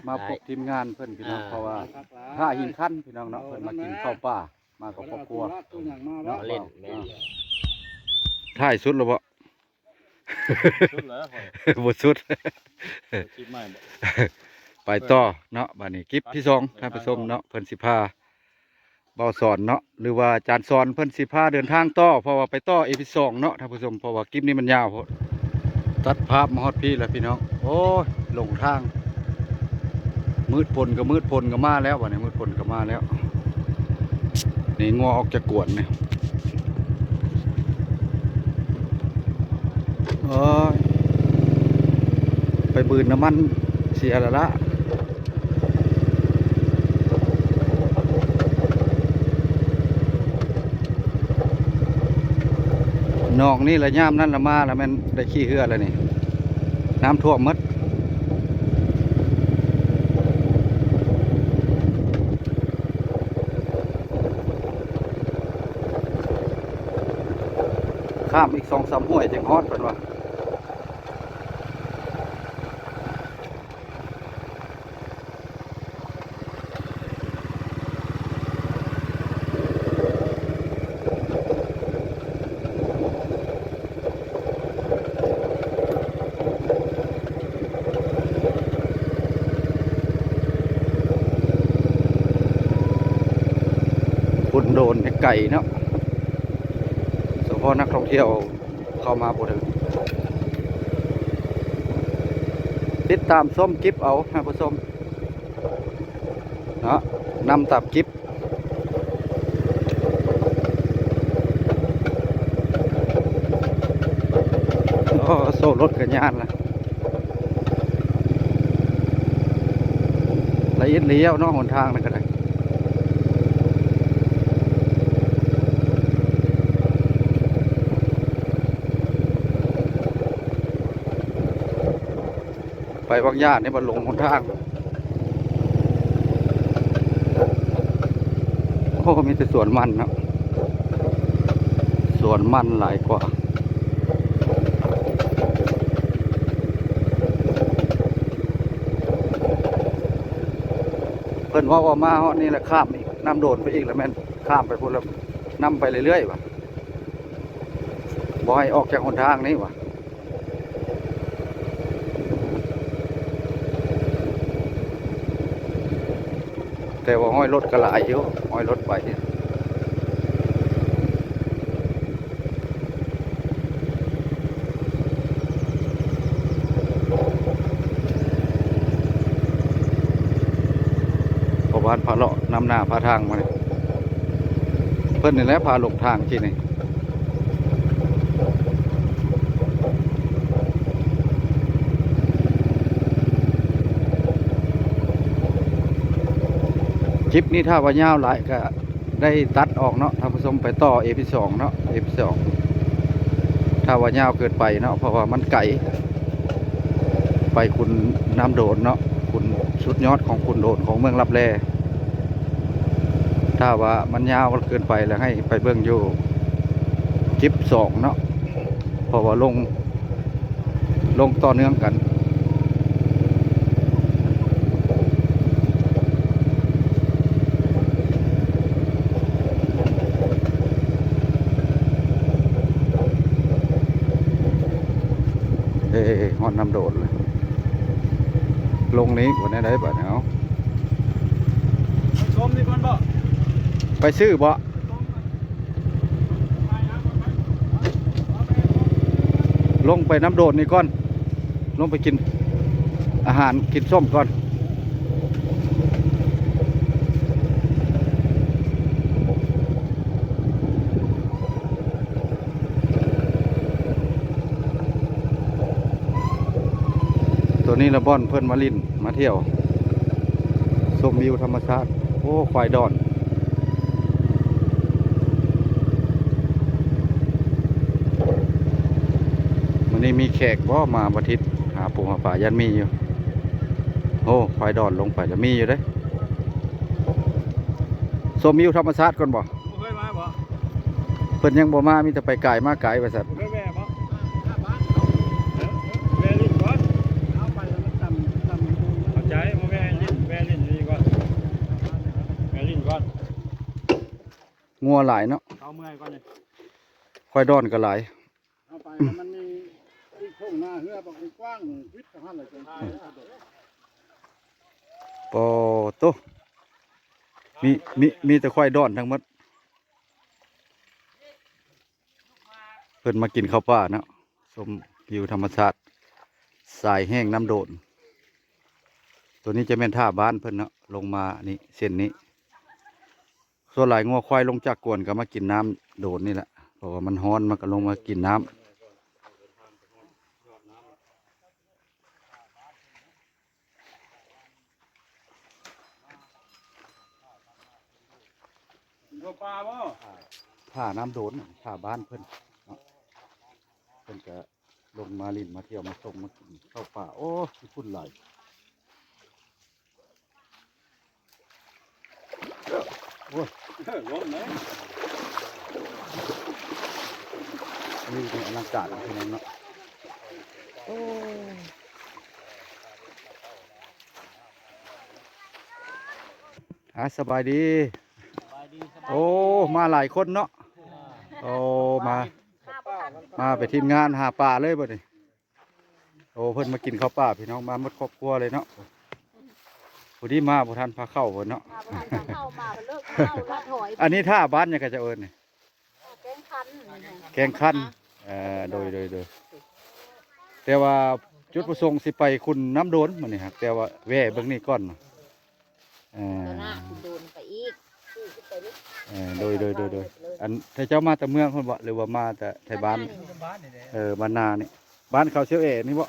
ມາພົບທີມງານເພິ່ນພີ່ນ້ອງ ອ່າ ເພາະວ່າທ່າຫີນຄັນພີ່ນ້ອງເນາະ ເພິ່ນມາກິນເຂົ້າປ່າ ມາກັບຄອບຄົວ ມາຫຼິ້ນ ແມ່ນແລ້ວ ທ້າຍສຸດແລ້ວບໍ່? ສຸດແລ້ວຂ້ອຍ ບໍ່ສຸດ ຄລິບໃໝ່ບໍ່? ໄປຕໍ່ເນາະ ບາດນີ້ຄລິບທີສອງ ໄປ ທ່ານຜູ້ຊົມເນາະ ເພິ່ນຊິພາ ເບົາສອນເນາະ ຫຼືວ່າອາຈານສອນ ເພິ່ນຊິພາເດີນທາງຕໍ່ ເພາະວ່າໄປຕໍ່ອີພີສອງເນາະທ່ານຜູ້ຊົມ ເພາະວ່າຄລິບນີ້ມັນຍາວໂພດ ຕັດພາບມາຮອດພີ້ແລ້ວພີ່ນ້ອງ ໂອ້ຍ ຫຼົງທາງ ມືດຝົນກໍມືດ ຝົນກໍມາແລ້ວ ບາດນີ້ມືດຝົນກໍມາແລ້ວ ນີ້ງົວອອກຈາກກວນນີ້ ໂອ້ຍ ໄປບືນນ້ຳມັນເສຍແລ້ວລະ. ໜອງນີ້ລະ ຍາມນັ້ນລະມາລະແມ່ນໄດ້ຂີ່ເຮືອລະນີ້ ນ້ຳຖ້ວມໝົດ ຂ້າມອີກສອງສາມຫ້ວຍຈຶ່ງຮອດເພິ່ນວ່າ. ພຸ້ນໂດນໄກເນາະ ສະເພາະນັກທ່ອງທ່ຽວ ເຂົ້າມາບໍ່ເຖິງ ຕິດຕາມຊົມຄລິບເອົາທ່ານຜູ້ຊົມເນາະ ນຳຕາມຄລິບ ໂອ້ ໂຊລົດກະຍານລະ ລະອຽດລ້ຽວເນາະ ຫົນທາງນັ້ນກະໄດ້. ໄປວັງຍານີ້ ມັນຫຼົງຫົນທາງ ໂອ້ ມີແຕ່ສວນມັນເນາະ ສວນມັນຫຼາຍກວ່າ ເພິ່ນເວົ້າວ່າມາຮອດນີ້ລະຂ້າມອີກ ນ້ຳໂດນໄປອີກລະແມ່ນຂ້າມໄປພຸ້ນລະ ນຳໄປເລື້ອຍໆວ່າ ບໍ່ໃຫ້ອອກຈາກຫົນທາງນີ້ວ່າ ແຕ່ວ່າຮ້ອຍລົດກໍຫຼາຍຢູ່ ຮ້ອຍລົດໄປ ພໍ່ບ້ານພາເລາະນຳໜ້າພາທາງມານີ້ ເພິ່ນນີ້ແຫຼະພາຫຼົງທາງທີ່ນີ້ ຄລິບນີ້ຖ້າວ່າຍາວຫຼາຍກະ ໄດ້ຕັດອອກເນາະທ່ານຜູ້ຊົມ ໄປຕໍ່ອີພີສອງເນາະ ອີພີສອງ ຖ້າວ່າຍາວເກີນໄປເນາະ ເພາະວ່າມັນໄກ ໄປຂຸນນ້ຳໂດນເນາະ ຂຸນ ສຸດຍອດຂອງຂຸນໂດນຂອງເມືອງລັບແລ ຖ້າວ່າມັນຍາວເກີນໄປລະໃຫ້ໄປເບິ່ງຢູ່ຄລິບສອງເນາະ ເພາະວ່າລົງ ລົງຕໍ່ເນື່ອງກັນ ເອີ ຮອດນ້ຳໂດນແລ້ວ ລົງນີ້ບໍ່ແນວໃດບາດນີ້ ເອົາ ໄປຊົມນີ້ກ່ອນບໍ ໄປຊື້ບໍ? ລົງໄປນ້ຳໂດນນີ້ກ່ອນ ລົງໄປກິນອາຫານ ກິນສົ້ມກ່ອນ ໂຕນີ້ລະບ່ອນເພິ່ນມາຫຼິ້ນ ມາທ່ຽວ ຊົມວິວທຳມະຊາດ ໂອ້ ຄວາຍດອນ ມື້ນີ້ມີແຂກບໍ່ ມາວັນທິດ ຫາປູຫາປາ ຢ້ານມີຢູ່ ໂອ້ ຄວາຍດອນລົງໄປລະມີຢູ່ເດ້ ຊົມວິວທຳມະຊາດກ່ອນບໍ່? ບໍ່ເຄີຍມາບໍ່? ເພິ່ນຍັງບໍ່ມາ ມີແຕ່ໄປກາຍມາກາຍວ່າຊັ້ນ ບໍ່ເຄີຍແວ່ບໍ່? ແວ່ຫຼິ້ນກ່ອນ ເອົາໄປແລ້ວມັນຕ່ຳ ຕ່ຳ ເຂົ້າໃຈ ບໍ່ແວ່ ງົວຫຼາຍເນາະ ເອົາເມື່ອຍກ່ອນນີ້ ຄວາຍດອນກໍຫຼາຍ ເອົາໄປ ມັນມີທີ່ທົ່ງນາເຮືອບັກກວ້າງ ວິດເທົ່ານັ້ນແຫຼະ ຈັ່ງໄປ. ປາໂຕ ມີ ມີ ມີແຕ່ຄວາຍດອນທັງໝົດ. ເພິ່ນມາກິນເຂົ້າປ່າເນາະ ຊົມວິວທຳມະຊາດ ສາຍແຫ້ງນ້ຳໂດນ. ໂຕນີ້ຈະແມ່ນທ່າບ້ານເພິ່ນເນາະ ລົງມານີ້ ເສັ້ນນີ້. ສ່ວນຫຼາຍງົວຄວາຍລົງຈາກກວນກໍມາກິນນ້ຳໂດນນີ້ແຫຼະ ເພາະວ່າມັນຮ້ອນ ມັນກໍລົງມາກິນນ້ຳ. ກິນເຂົ້າປ່າບໍ່? ທ່ານ້ຳໂດນ ທ່າບ້ານເພິ່ນເນາະ ເພິ່ນກະລົງມາຫຼິ້ນມາທ່ຽວມາຊົມມາກິນເຂົ້າປ່າ. ໂອ້ ຂີ້ຝຸ່ນຫຼາຍ. ໂອ້ຍ ເອີ ລົມເລີຍ ວິວນີ້ອະລັງການເນາະ ພີ່ນ້ອງເນາະ. ໂອ້ ອ່າ ສະບາຍດີ ສະບາຍດີ ສະບາຍດີ. ໂອ້ ມາຫຼາຍຄົນເນາະ ເອີ ໂອ້ ມາ ມາເປັນທີມງານຫາປາເລີຍບັດນີ້. ໂອ້ ເພິ່ນມາກິນເຂົ້າປ່າພີ່ນ້ອງ ມາໝົດຄອບຄົວເລີຍເນາະ. ພໍດີມາບໍ່ທັນພາເຂົ້າເພິ່ນເນາະ ມາບໍ່ທັນພາເຂົ້າ ມາເພິ່ນເລີກເຂົ້າລະຖອຍ. ອັນນີ້ທ່າບ້ານຫຍັງເຂົາເຈົ້າເອີ້ນນີ້? ແກງຄັນ ແກງຄັນ. ເອີ ໂດຍ ໂດຍ ໂດຍ. ແຕ່ວ່າຈຸດປະສົງຊິໄປຂຸນນ້ຳໂດນມື້ນີ້ ແຕ່ວ່າແວ່ເບິ່ງນີ້ກ່ອນ. ເອີ ໂດນໄປອີກ ເອີ ໂດຍ ໂດຍ ໂດຍ ໂດຍ. ອັນ ເຈົ້າມາແຕ່ເມືອງພຸ້ນບໍ່ ຫຼືວ່າມາແຕ່ໄທບ້ານ? ເອີ ບ້ານນານີ້ ບ້ານເຂົາຊຽວແອນີ້ບໍ່?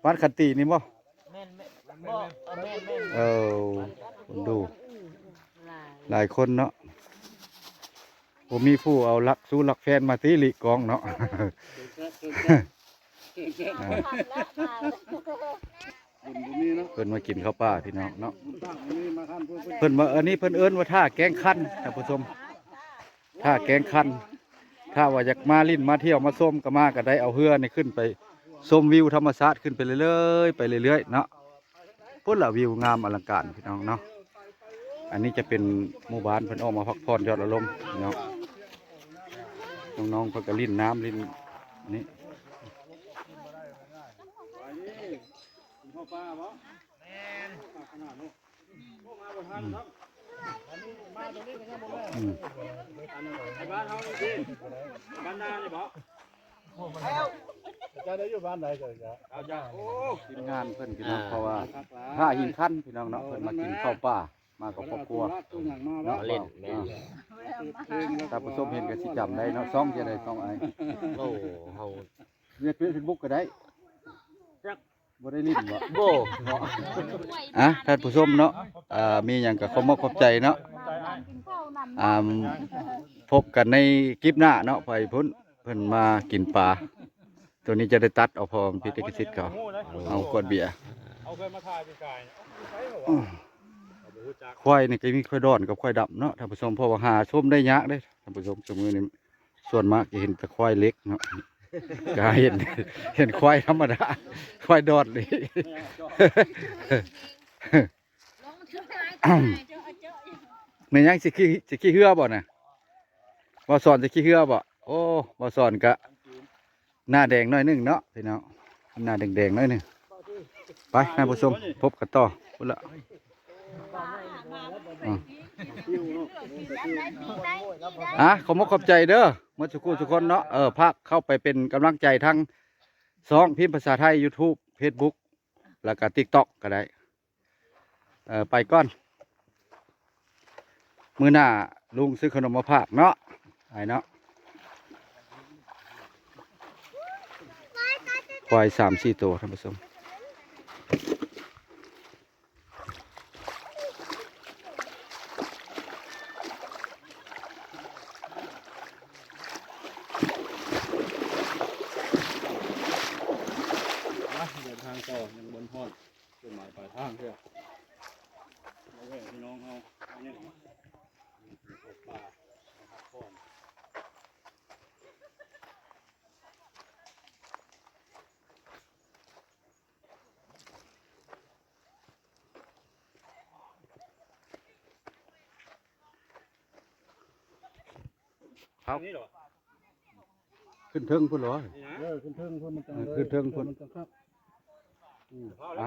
ບ້ານຂັນຕີນີ້ບໍ່? ແມ່ນ ແມ່ນ ບໍ່ ເອີ ແມ່ນ ແມ່ນ. ເອີ ຄົນດູ ຫຼາຍ ຫຼາຍຄົນເນາະ ບໍ່ມີຜູ້ເອົາຫຼັກຊູ່ຫຼັກແຟນມາຕີຫຼີກກອງເນາະ. ເຊີນແຊະ ເຊີນແຊະ ເຊີນແຊະ ອ່າ ບຸນບໍ່ມີເນາະ. ເພິ່ນມາກິນເຂົ້າປ່າພີ່ນ້ອງເນາະ ບຸນທາງບໍ່ມີ ມາທານເພິ່ນ ເພິ່ນວ່າ ອັນນີ້ເພິ່ນເອີ້ນວ່າທ່າແກງຄັນ ທ່ານຜູ້ຊົມ ທ່າແກງຄັນ. ຖ້າວ່າຢາກມາຫຼິ້ນມາທ່ຽວມາຊົມກໍມາກໍໄດ້ ເອົາເຮືອນີ້ຂຶ້ນໄປຊົມວິວທຳມະຊາດ ຂຶ້ນໄປເລື້ອຍໆ ໄປເລື້ອຍໆເນາະ. ພຸ້ນລະ ວິວງາມອະລັງການພີ່ນ້ອງເນາະ. ອັນນີ້ຈະເປັນໝູ່ບ້ານເພິ່ນອອກມາພັກຜ່ອນຢ່ອນອາລົມເນາະ ນ້ອງໆເພິ່ນກໍຫຼິ້ນນ້ຳຫຼິ້ນນີ້. ກິນເຂົ້າປ່າບໍ່? ແມ່ນ ມາຂະໜາດເນາະ ໂອ້ ມາບໍ່ທັນຊ້ຳ. ອືມ ອັນນັ້ນໄປບ້ານເຮົານີ້ຕິ ບ້ານນານີ້ບໍ່? ເຈົ້າໄດ້ຢູ່ບ້ານໃດເຈົ້າ? ເອົາຈ້ະ ໂອ້ ທີມງານເພິ່ນພີ່ນ້ອງ ອ່າ ເພາະວ່າທ່າຫີນຄັນພີ່ນ້ອງເນາະ ເອີ ເພິ່ນມາກິນເຂົ້າປ່າ ມາກັບຄອບຄົວ ມາຫຼິ້ນ ແມ່ນ ຖ້າຜູ້ຊົມເຫັນກໍຊິຈຳໄດ້ເນາະ. ຊ່ອງຈັ່ງໃດ ຊ່ອງອ້າຍ? ໂອ້ ເຮົາ ເຟສບຸກກໍໄດ້ ຈັກ ບໍ່ໄດ້ຫຼິ້ນບໍ່? ບໍ່ ອ່ະ ທ່ານຜູ້ຊົມເນາະ ເອີ ມີຫຍັງກໍຂອບມຸກຂອບໃຈເນາະ. ອ່າ ພົບກັນໃນຄລິບໜ້າເນາະ ໄປພຸ້ນ ເພິ່ນມາກິນປາ. ໂຕນີ້ຈະໄດ້ຕັດເອົາ ເພາະມັນຜິດລິຂະສິດເຂົາ. ເອົາຂວດເບຍ ຄວາຍນີ້ກໍມີຄວາຍດອນກັບຄວາຍດຳເນາະທ່ານຜູ້ຊົມ ເພາະວ່າຫາຊົມໄດ້ຍາກເດ້ທ່ານຜູ້ຊົມ. ຊຸມມື້ນີ້ ສ່ວນມາກຈະເຫັນແຕ່ຄວາຍເຫຼັກເນາະ ກໍເຫັນ ເຫັນຄວາຍທຳມະດາ ຄວາຍດອນນີ້. ແມ່ນຫຍັງ ຊິຂີ່ ຊິຂີ່ເຮືອບໍ່ນະ? ບ່າວສອນຊິຂີ່ເຮືອບໍ່? ໂອ້ ບ່າວສອນກະໜ້າແດງໜ້ອຍໜຶ່ງເນາະພີ່ນ້ອງ ໜ້າແດງໆໜ້ອຍໜຶ່ງ. ໄປທ່ານຜູ້ຊົມ ພົບກັນຕໍ່ພຸ້ນລະ. ອືມ ອ່ະ ຂອບມຸກຂອບໃຈເດີໝົດສູ່ຄູ່ສູ່ຄົນເນາະ. ເອີ ຝາກເຂົ້າໄປເປັນກຳລັງໃຈທາງຊ່ອງພິມພາສາໄທ ຢູທູບ ເຟສບຸກ ແລ້ວກະຕິກຕັອກກໍໄດ້. ເອີ ໄປກ່ອນ ມື້ໜ້າລຸງຊື້ຂະໜົມມາຝາກເນາະ ອ້າຍເນາະ. ຄວາຍສາມສີ່ໂຕທ່ານຜູ້ຊົມ. ມາ ເດີນທາງຕໍ່ ຍັງບໍ່ຮອດຈຸດໝາຍປາຍທາງເທື່ອ. ມາແວ່ພີ່ນ້ອງເຮົາ ມາຫຍັງ ມາກິນເຂົ້າປ່າ ມາພັກຜ່ອນ. ໂ ນີ້ເນາະ ຂຶ້ນເທິງພຸ້ນເນາະ ເອີ ຂຶ້ນເທິງພຸ້ນມັນຈັ່ງ ເອີ ເລີຍ ຂຶ້ນເທິງພຸ້ນ ມັນຈັ່ງຄັກ ອືມ ອ່ະ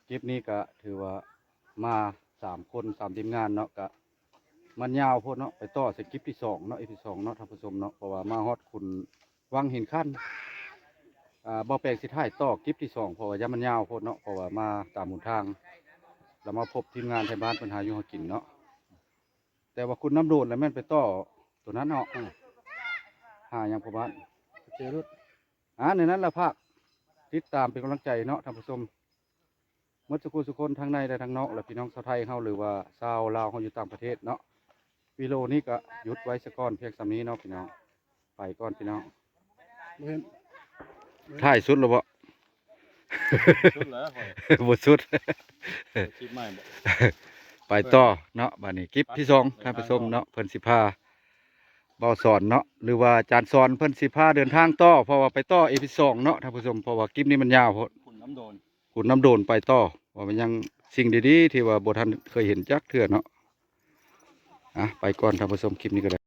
ຄລິບນີ້ກະຖືວ່າມາສາມຄົນ ສາມທີມງານເນາະ ກະມັນຍາວໂພດເນາະ ໄປຕໍ່ໃສ່ຄລິບທີສອງເນາະ ອີພີສອງເນາະ ທ່ານຜູ້ຊົມເນາະ ເພາະວ່າມາຮອດຂຸນວັງຫີນຄັນ ອ່າ ບ່າວແປງຊິຖ່າຍຕໍ່ຄລິບທີສອງ ເພາະວ່າຢ້ານມັນຍາວໂພດເນາະ ເພາະວ່າມາຕາມຫົນທາງ ແລ້ວມາພົບທີມງານໄທບ້ານເພິ່ນຫາຢູ່ຫາກິນເນາະ ແຕ່ວ່າຂຸນນ້ຳໂດນແລ້ວແມ່ນໄປຕໍ່ໂຕນັ້ນເນາະ ອືມ ຫາຫຍັງພໍ່ບ້ານ ເຈລຸດ ອ່າ ໃນນັ້ນລະ ຝາກຕິດຕາມເປັນກຳລັງໃຈເນາະທ່ານຜູ້ຊົມ ໝົດສູ່ຜູ້ສູ່ຄົນ ທັງໃນ ແລະ ທັງນອກ ແລະ ພີ່ນ້ອງຊາວໄທເຮົາ ຫຼືວ່າຊາວລາວເຮົາຢູ່ຕ່າງປະເທດເນາະ ວິດີໂອນີ້ກະຢຸດໄວ້ສາກ່ອນພຽງສ່ຳນີ້ເນາະພີ່ນ້ອງ ໄປກ່ອນພີ່ນ້ອງ ບໍ່ເຫັນ ຖ່າຍສຸດແລ້ວບໍ່? ສຸດແລ້ວຂ້ອຍ ບໍ່ສຸດ ຄລິບໃໝ່ບໍ່? ໄປຕໍ່ເນາະ ບາດນີ້ຄລິບທີສອງ ທ່ານຜູ້ຊົມເນາະ ເພິ່ນຊິພາບ່າວສອນເນາະ ຫຼືວ່າອາຈານສອນ ເພິ່ນຊິພາເດີນທາງຕໍ່ ເພາະວ່າໄປຕໍ່ອີພີສອງເນາະທ່ານຜູ້ຊົມ ເພາະວ່າຄລິບນີ້ມັນຍາວໂພດ ຂຸນນ້ຳໂດນ ຂຸນນ້ຳໂດນໄປຕໍ່ ວ່າມັນຍັງສິ່ງດີໆ ທີ່ວ່າບໍ່ທັນເຄີຍເຫັນຈັກເທື່ອເນາະ ອ່ະ ໄປກ່ອນທ່ານຜູ້ຊົມ ຄລິບນີ້ກະໄດ້.